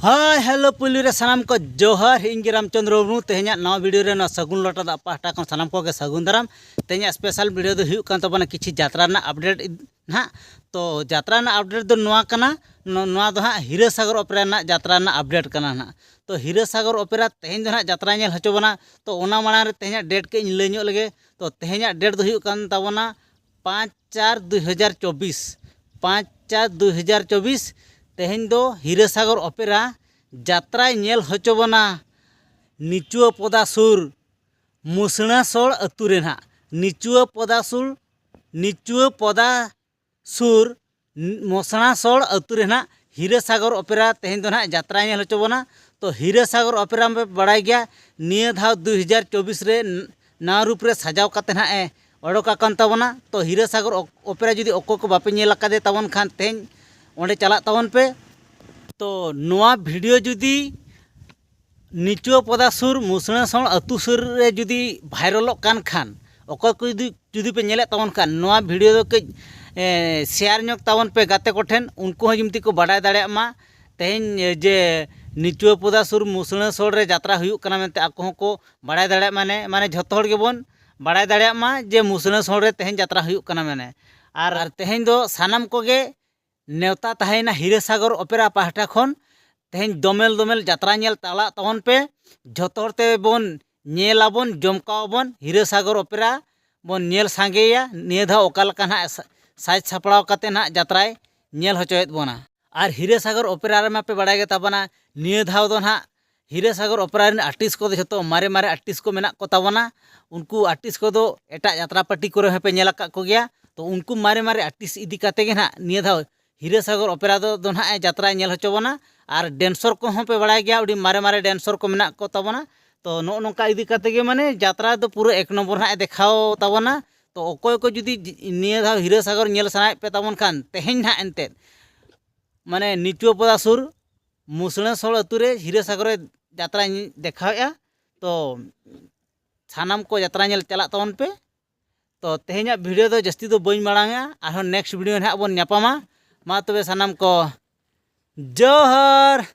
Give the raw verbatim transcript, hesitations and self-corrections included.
Hi hello, ᱯᱩᱭᱞᱩ ᱨᱮ ᱥᱟᱱᱟᱢ ᱠᱚ ᱡᱚᱦᱟᱨ᱾ ᱤᱧ ᱜᱮ ᱨᱟᱢᱪᱚᱸᱫᱽᱨᱚ ᱢᱩᱨᱢᱩ᱾ ᱛᱮᱦᱮᱧᱟᱜ ᱱᱟᱣᱟ ᱵᱷᱤᱰᱤᱭᱳ ᱨᱮ ᱱᱚᱣᱟ ᱥᱟᱹᱜᱩᱱ ᱞᱚᱴᱟ ᱫᱟᱜ ᱯᱟᱦᱴᱟ ᱠᱷᱚᱱ ᱥᱟᱱᱟᱢ ᱠᱚᱜᱮ ᱥᱟᱹᱜᱩᱱ ᱫᱟᱨᱟᱢ᱾ ᱛᱮᱦᱮᱧᱟᱜ ᱥᱯᱮᱥᱟᱞ ᱵᱷᱤᱰᱤᱭᱳ ᱫᱚ ᱦᱩᱭᱩᱜ ᱠᱟᱱ ᱛᱟᱵᱚᱱᱟ ᱠᱤᱪᱷᱩ ᱡᱟᱛᱨᱟ ᱨᱮᱱᱟᱜ ᱟᱯᱰᱮᱴ ᱱᱟᱦᱟᱜ᱾ ᱛᱚ ᱡᱟᱛᱨᱟ ᱨᱮᱱᱟᱜ ᱟᱯᱰᱮᱴ ᱫᱚ ᱱᱚᱣᱟ ᱠᱟᱱᱟ, ᱱᱚ- ᱱᱚᱣᱟ ᱫᱚ ᱦᱟᱸᱜ ᱦᱤᱨᱟᱹ ᱥᱟᱜᱚᱨ ᱚᱯᱮᱨᱟ ᱨᱮᱱᱟᱜ ᱡᱟᱛᱨᱟ ᱨᱮᱱᱟᱜ ᱟᱯᱰᱮᱴ ᱠᱟᱱᱟ ᱱᱟᱦᱟᱜ᱾ ᱛᱚ ᱦᱤᱨᱟᱹ ᱥᱟᱜᱚᱨ ᱚᱯᱮᱨᱟ ᱛᱮᱦᱮᱧ ᱫᱚ ᱱᱟᱦᱟᱜ ᱡᱟᱛᱨᱟ ᱧᱮᱞ ᱦᱚᱪᱚ ᱵᱚᱱᱟ᱾ ᱛᱚ ᱚᱱᱟ ᱢᱟᱲᱟᱝ ᱨᱮ ᱛᱮᱦᱮᱧᱟᱜ ᱰᱮᱴ ᱠᱟᱹᱡ ᱤᱧ ᱞᱟᱹᱭ ᱧᱚᱜ ᱞᱮᱜᱮ᱾ ᱛᱚ ᱛᱮᱦᱮᱧᱟᱜ ᱰᱮᱴ ᱫᱚ ᱦᱩᱭᱩᱜ ᱠᱟᱱ ᱛᱟᱵᱚᱱᱟ ᱯᱟᱸᱪ ᱪᱟᱨ ᱫᱩᱭ ᱦᱟᱡᱟᱨ ᱪᱚᱵᱵᱤᱥ᱾ ᱯᱟᱸᱪ ᱪᱟᱨ ᱫᱩᱭ ᱦᱟᱡᱟᱨ ᱪᱚᱵᱵᱤᱥ᱾ ᱛᱮᱦᱮᱧ ᱫᱚ ᱦᱤᱨᱟᱹ ᱥᱟᱜᱚᱨ ᱚᱯᱮᱨᱟ ᱡᱟᱛᱨᱟᱭ ᱧᱮᱞ ᱦᱚᱪᱚ ᱵᱚᱱᱟ ᱱᱤᱪᱩᱣᱟᱹ ᱯᱚᱫᱟ ᱥᱩᱨ ᱢᱩᱥᱲᱟᱹ ᱥᱚᱲ ᱟᱹᱛᱩ ᱨᱮ ᱱᱟᱦᱟᱜ᱾ ᱱᱤᱪᱩᱣᱟᱹ ᱯᱚᱫᱟ ᱥᱩᱨ, ᱱᱤᱪᱩᱣᱟᱹ ᱯᱚᱫᱟ ᱥᱩᱨ ᱢᱚᱥᱲᱟ ᱥᱚᱲ ᱟᱹᱛᱩ ᱨᱮ ᱱᱟᱦᱟᱜ ᱦᱤᱨᱟᱹ ᱥᱟᱜᱚᱨ ᱚᱯᱮᱨᱟ ᱛᱮᱦᱮᱧ ᱫᱚ ᱱᱟᱦᱟᱜ ᱡᱟᱛᱨᱟᱭ ᱧᱮᱞ ᱦᱚᱪᱚ ᱵᱚᱱᱟ᱾ ᱛᱚ ᱦᱤᱨᱟᱹ ᱥᱟᱜᱚᱨ ᱚᱯᱮᱨᱟ ᱯᱮ ᱵᱟᱲᱟᱭ ᱜᱮᱭᱟ, ᱱᱤᱭᱟᱹ ᱫᱷᱟᱣ ᱫᱩᱭ ᱦᱟᱡᱟᱨ ᱪᱚᱵᱵᱤᱥ ᱨᱮ ᱱᱟᱣᱟ ᱨᱩᱯ ᱨᱮ ᱥᱟᱡᱟᱣ ᱠᱟᱛᱮ ᱱᱟᱦᱟᱜ ᱮ ᱚᱰᱚᱠ ᱟᱠᱟᱱ ᱛᱟᱵᱚᱱᱟ᱾ ᱛᱚ ᱦᱤᱨᱟᱹ ᱥᱟᱜᱚᱨ ᱚᱯᱮᱨᱟ ᱡᱩᱫᱤ ᱚᱠᱚᱭ ᱠᱚ ᱵᱟᱯᱮ ᱧᱮᱞ ᱟᱠᱟᱫᱮ ᱛᱟᱵᱚᱱ ᱠᱷᱟᱱ ᱛᱮᱦᱮᱧ ᱚᱸᱰᱮ ᱪᱟᱞᱟᱜ ᱛᱟᱵᱚᱱ ᱯᱮ᱾ ᱛᱚ ᱱᱚᱣᱟ ᱵᱷᱤᱰᱤᱭᱳ ᱡᱩᱫᱤ ᱱᱤᱪᱩᱣᱟᱹ ᱯᱚᱫᱟ ᱥᱩᱨ ᱢᱩᱥᱲᱟᱹ ᱥᱚᱲ ᱟᱹᱛᱩ ᱥᱩᱨ ᱨᱮ ᱡᱩᱫᱤ ᱵᱷᱟᱭᱨᱟᱞᱚᱜ ᱠᱟᱱ ᱠᱷᱟᱱ, ᱚᱠᱚᱭ ᱠᱚ ᱡᱩᱫᱤ, ᱡᱩᱫᱤ ᱯᱮ ᱧᱮᱞᱮᱫ ᱛᱟᱵᱚᱱ ᱠᱷᱟᱱ, ᱱᱚᱣᱟ ᱵᱷᱤᱰᱤᱭᱳ ᱫᱚ ᱠᱟᱹᱡ ᱥᱮᱭᱟᱨ ᱧᱚᱜ ᱛᱟᱵᱚᱱ ᱯᱮ ᱜᱟᱛᱮ ᱠᱚᱴᱷᱮᱱ, ᱩᱱᱠᱩ ᱦᱚᱸ ᱡᱮᱢᱛᱤ ᱠᱚ ᱵᱟᱰᱟᱭ ᱫᱟᱲᱮᱭᱟᱜ ᱢᱟ ᱛᱮᱦᱮᱧ ᱡᱮ ᱱᱤᱪᱩᱣᱟᱹ ᱯᱚᱫᱟ ᱥᱩᱨ ᱢᱩᱥᱲᱟᱹ ᱥᱚᱲ ᱨᱮ ᱡᱟᱛᱨᱟ ᱦᱩᱭᱩᱜ ᱠᱟᱱᱟ ᱢᱮᱱᱛᱮ ᱟᱠᱚ ᱦᱚᱸᱠᱚ ᱵᱟᱲᱟᱭ ᱫᱟᱲᱮᱭᱟᱜ ᱢᱟ᱾ ᱢᱟᱱᱮ, ᱢᱟᱱᱮ ᱡᱷᱚᱛᱚ ᱦᱚᱲ ᱜᱮᱵᱚᱱ ᱵᱟᱲᱟᱭ ᱫᱟᱲᱮᱭᱟᱜ ᱢᱟ ᱡᱮ ᱢᱩᱥᱲᱟᱹ ᱥᱚᱲ ᱨᱮ ᱛᱮᱦᱮᱧ ᱡᱟᱛᱨᱟ ᱦᱩᱭᱩᱜ ᱠᱟᱱᱟ᱾ ᱢᱟᱱᱮ ᱟᱨ, ᱟᱨ ᱛᱮᱦᱮᱧ ᱫᱚ ᱥᱟᱱᱟᱢ ᱠᱚᱜᱮ ᱱᱮᱣᱛᱟ ᱛᱟᱦᱮᱸᱭᱮᱱᱟ ᱦᱤᱨᱟᱹ ᱥᱟᱜᱚᱨ ᱚᱯᱮᱨᱟ ᱯᱟᱦᱴᱟ ᱠᱷᱚᱱ᱾ ᱛᱮᱦᱮᱧ ᱫᱚᱢᱮᱞ ᱫᱚᱢᱮᱞ ᱡᱟᱛᱨᱟ ᱧᱮᱞ ᱪᱟᱞᱟᱜ ᱛᱟᱵᱚᱱ ᱯᱮ᱾ ᱡᱷᱚᱛᱚ ᱦᱚᱲ ᱛᱮᱵᱚᱱ ᱧᱮᱞ ᱟᱵᱚᱱ, ᱡᱚᱢᱠᱟᱣ ᱟᱵᱚᱱ, ᱦᱤᱨᱟᱹ ᱥᱟᱜᱚᱨ ᱚᱯᱮᱨᱟ ᱵᱚᱱ ᱧᱮᱞ ᱥᱟᱸᱜᱮᱭᱟ᱾ ᱱᱤᱭᱟᱹ ᱫᱷᱟᱣ ᱚᱠᱟ ᱞᱮᱠᱟ ᱱᱟᱦᱟᱜ ᱥᱟ- ᱥᱟᱡᱽ ᱥᱟᱯᱲᱟᱣ ᱠᱟᱛᱮ ᱱᱟᱦᱟᱜ ᱡᱟᱛᱨᱟᱭ ᱧᱮᱞ ᱦᱚᱪᱚᱭᱮᱫ ᱵᱚᱱᱟ᱾ ᱟᱨ ᱦᱤᱨᱟᱹ ᱥᱟᱜᱚᱨ ᱚᱯᱮᱨᱟ ᱨᱮᱢᱟ ᱯᱮ ᱵᱟᱲᱟᱭ ᱜᱮ ᱛᱟᱵᱚᱱᱟ, ᱱᱤᱭᱟᱹ ᱫᱷᱟᱣ ᱫᱚ ᱱᱟᱦᱟᱜ ᱦᱤᱨᱟᱹ ᱥᱟᱜᱚᱨ ᱚᱯᱮᱨᱟ ᱨᱮᱱ ᱟᱨᱴᱤᱥᱴ ᱠᱚᱫᱚ ᱡᱷᱚᱛᱚ ᱢᱟᱨᱮ ᱢᱟᱨᱮ ᱟᱨᱴᱤᱥᱴ ᱠᱚ ᱢᱮᱱᱟᱜ ᱠᱚ ᱛᱟᱵᱚᱱᱟ᱾ ᱩᱱᱠᱩ ᱟᱨᱴᱤᱥᱴ ᱠᱚᱫᱚ ᱮᱴᱟᱜ ᱡᱟᱛᱨᱟ ᱯᱟᱨᱴᱤ ᱠᱚᱨᱮ ᱦᱚᱸᱯᱮ ᱧᱮᱞ ᱟᱠᱟᱫ ᱠᱚᱜᱮᱭᱟ᱾ ᱛᱚ ᱩᱱᱠᱩ ᱢᱟᱨᱮ ᱢᱟᱨᱮ ᱟᱨᱴᱤᱥᱴ ᱤᱫᱤ ᱠᱟᱛᱮ ᱜᱮ ᱱᱟᱦᱟᱜ ᱱᱤᱭᱟᱹ ᱫᱷᱟᱣ ᱦᱤᱨᱟᱹ ᱥᱟᱜᱚᱨ ᱚᱯᱮᱨᱟ ᱫᱚ, ᱫᱚ ᱱᱟᱦᱟᱜ ᱮ ᱡᱟᱛᱨᱟᱭ ᱧᱮᱞ ᱦᱚᱪᱚ ᱵᱚᱱᱟ᱾ ᱟᱨ ᱰᱮᱱᱥᱚᱨ ᱠᱚᱦᱚᱸ ᱯᱮ ᱵᱟᱲᱟᱭ ᱜᱮᱭᱟ, ᱟᱹᱰᱤ ᱢᱟᱨᱮ ᱢᱟᱨᱮ ᱰᱮᱱᱥᱚᱨ ᱠᱚ ᱢᱮᱱᱟᱜ ᱠᱚ ᱛᱟᱵᱚᱱᱟ᱾ ᱛᱚ ᱱᱚᱜᱼᱚ ᱱᱚᱝᱠᱟ ᱤᱫᱤ ᱠᱟᱛᱮ ᱜᱮ ᱢᱟᱱᱮ ᱡᱟᱛᱨᱟ ᱫᱚ ᱯᱩᱨᱟᱹ ᱮᱠ ᱱᱚᱢᱵᱚᱨ ᱱᱟᱦᱟᱜ ᱮ ᱫᱮᱠᱷᱟᱣ ᱛᱟᱵᱚᱱᱟ᱾ ᱛᱚ ᱚᱠᱚᱭ ᱠᱚ ᱡᱩᱫᱤ ᱱᱤᱭᱟᱹ ᱫᱷᱟᱣ ᱦᱤᱨᱟᱹ ᱥᱟᱜᱚᱨ ᱧᱮᱞ ᱥᱟᱱᱟᱭᱮᱫ ᱯᱮ ᱛᱟᱵᱚᱱ ᱠᱷᱟᱱ, ᱛᱮᱦᱮᱧ ᱱᱟᱦᱟᱜ ᱮᱱᱛᱮᱫ ᱢᱟᱱᱮ ᱱᱤᱪᱩᱣᱟᱹ ᱯᱚᱫᱟ ᱥᱩᱨ ᱢᱩᱥᱲᱟᱹ ᱥᱚᱲ ᱟᱹᱛᱩ ᱨᱮ ᱦᱤᱨᱟᱹ ᱥᱟᱜᱚᱨᱮ ᱡᱟᱛᱨᱟᱭ ᱫᱮᱠᱷᱟᱣᱮᱫᱼᱟ᱾ ᱛᱚ ᱥᱟᱱᱟᱢ ᱠᱚ ᱡᱟᱛᱨᱟ ᱧᱮᱞ ᱪᱟᱞᱟᱜ ᱛᱟᱵᱚᱱ ᱯᱮ᱾ ᱛᱚ ᱛᱮᱦᱮᱧᱟᱜ ᱵᱷᱤᱰᱤᱭᱳ ᱫᱚ ᱡᱟᱹᱥᱛᱤ ᱫᱚ ᱵᱟᱹᱧ ᱢᱟᱲᱟᱝᱟ, ᱟᱨᱦᱚᱸ ᱱᱮᱠᱥᱴ ᱵᱷᱤᱰᱤᱭᱳ ᱱᱟᱦᱟᱜ ᱵᱚᱱ ᱧᱟᱯᱟᱢᱟ᱾ ᱢᱟ ᱛᱚᱵᱮ ᱥᱟᱱᱟᱢ ᱠᱚ ᱡᱚᱦᱟᱨ᱾